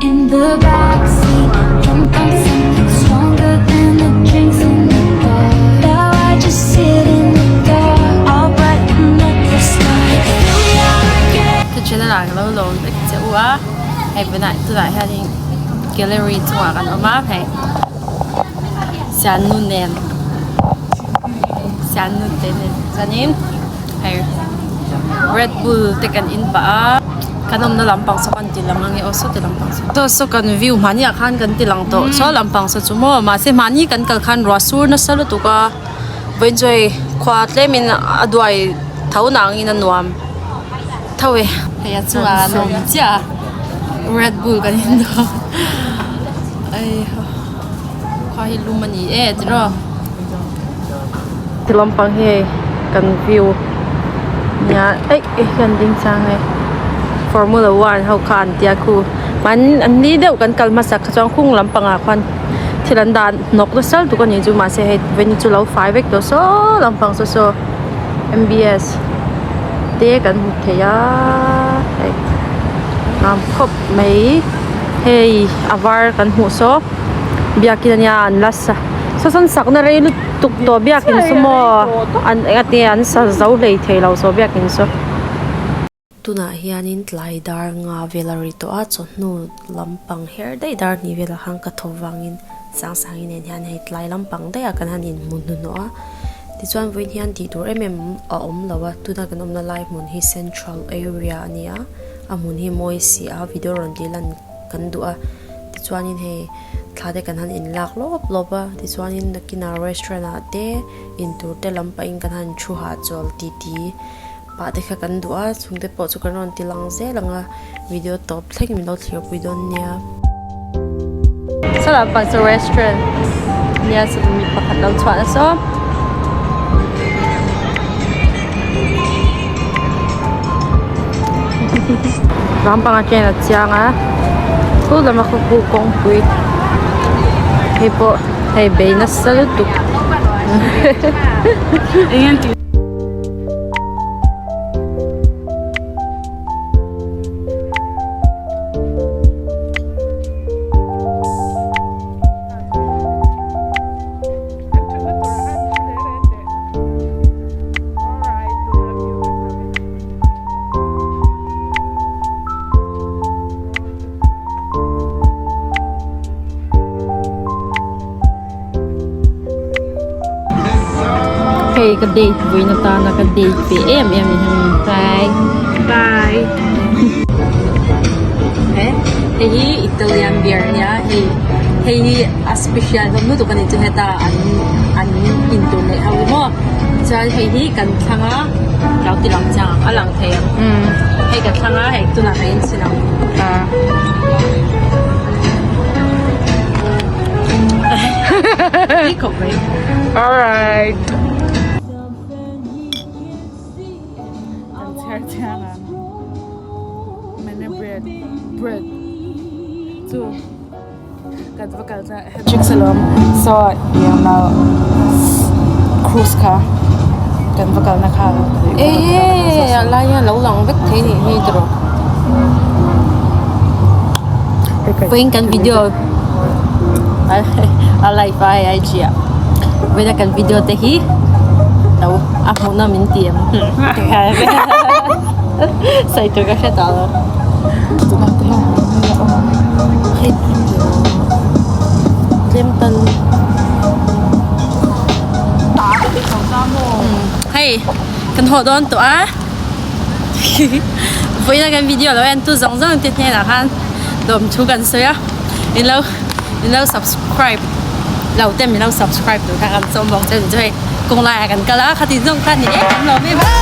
in the backseat, drunk on something stronger than the drinks in the bar. Now I just sit in the dark. I'll brighten up the sky. Here we are again. Ka channel ah ka lo lawm vek che u a hei bunah tunah hianin gallery chungah kan awm a hei siannu nen siannu te nen chuanin hei red bull te kan in pah a kan awmna lampang saw kan ti lang ange aw sawti lampang saw saw saw kan view mahni ah khan kan ti lang tawh saw lampang saw chu maw mahse mahni kan kal khan ruah sur nasa lutuk a vawiin chu hei khua tlemin a duai tho nangin a nuam tho e hei a chungah an awm chiah a red bull kan in dawn eihaw khua hi lum a ni e tiraw. Ti lampang hi hei kan view nia eih hei hian ding chang hei formula one ho kha an tia khu mahni an ni deuh kan kal hmasak kha chuan khung lampangah khuan thil an dah hnawk nasa lutuk a ni chu mahse hei vawiin chu lo fai vek tawh saw lampang saw saw M b s te kan hmu thei a hei nuam khawp mai hei a var kan hmuh saw biakin ania an la sa. Saw sawn sakna rei lutuk tawh biakin saw maw an eng ati an sa zo hlei thei lo saw biakin saw. Tunah hianin tlai dar nga vel a ri tawh a chawhnu lampang her daih dar hnih velah khan ka tho vangin Sangsang nen hian hei tlai lampang daih ah kan han inhmu hnuhnawh a tichuan vawiin hian tih tur em em a awm lo a tuna kan awmna lai hmun hi central area a ni a a hmun hi mawi si a video rawn tih lan kan duh a tichuanin hei. Thla te kan han in lak lawp lawp a tichuanin nakinah restaurant ah te intur te lam pahin kan han thu hahchawl ti ti pah te kha kan duh a chungte pawh chu kan rawn ti lang zel ang a video tawp thleng min lo thlir pui dawn nia. Saw lampang chu restaurant nia mi pakhat lo chhuah na saw. Lampang atangin a chiang a chu lama khaw kawngpui hei pawh hei bei nasa lutuk. Hei ka date vawiin atana ka date ve em em ni hemi bye bye hei hi Italian beer ania hei hei hi a special hlawm lutuk ani chu heta an an in tur neih ho hi maw chuan hei hi kan thlang a lo ti lang chiang ang a lang thei ang hei ka thlang a hei tunah ka inchhin ang tui khawp mai alright Kan chher chiang ang mene bread bread chu kan va kal chuan hat-trick alawm saw englo cruise kha kan va kalna kha Ehe a lai hian lo lang vek thei nih hi tiraw vawiin kan video a live a hei IG ah vawiin a kan video te hi lo a hmuhnawm min ti em sawi tur ka hre tawh lo. Tlem tal hei kan haw dawn tawh a vawiin a kan video lo en tu zawng zawng te hnenah khan lawm thu kan sawi a in lo in lo subscribe lo te min lo subscribe tur kha kan sawm bawk che ni chu hei kawng laiah kan kal a khati zawng kha ni em em lo em.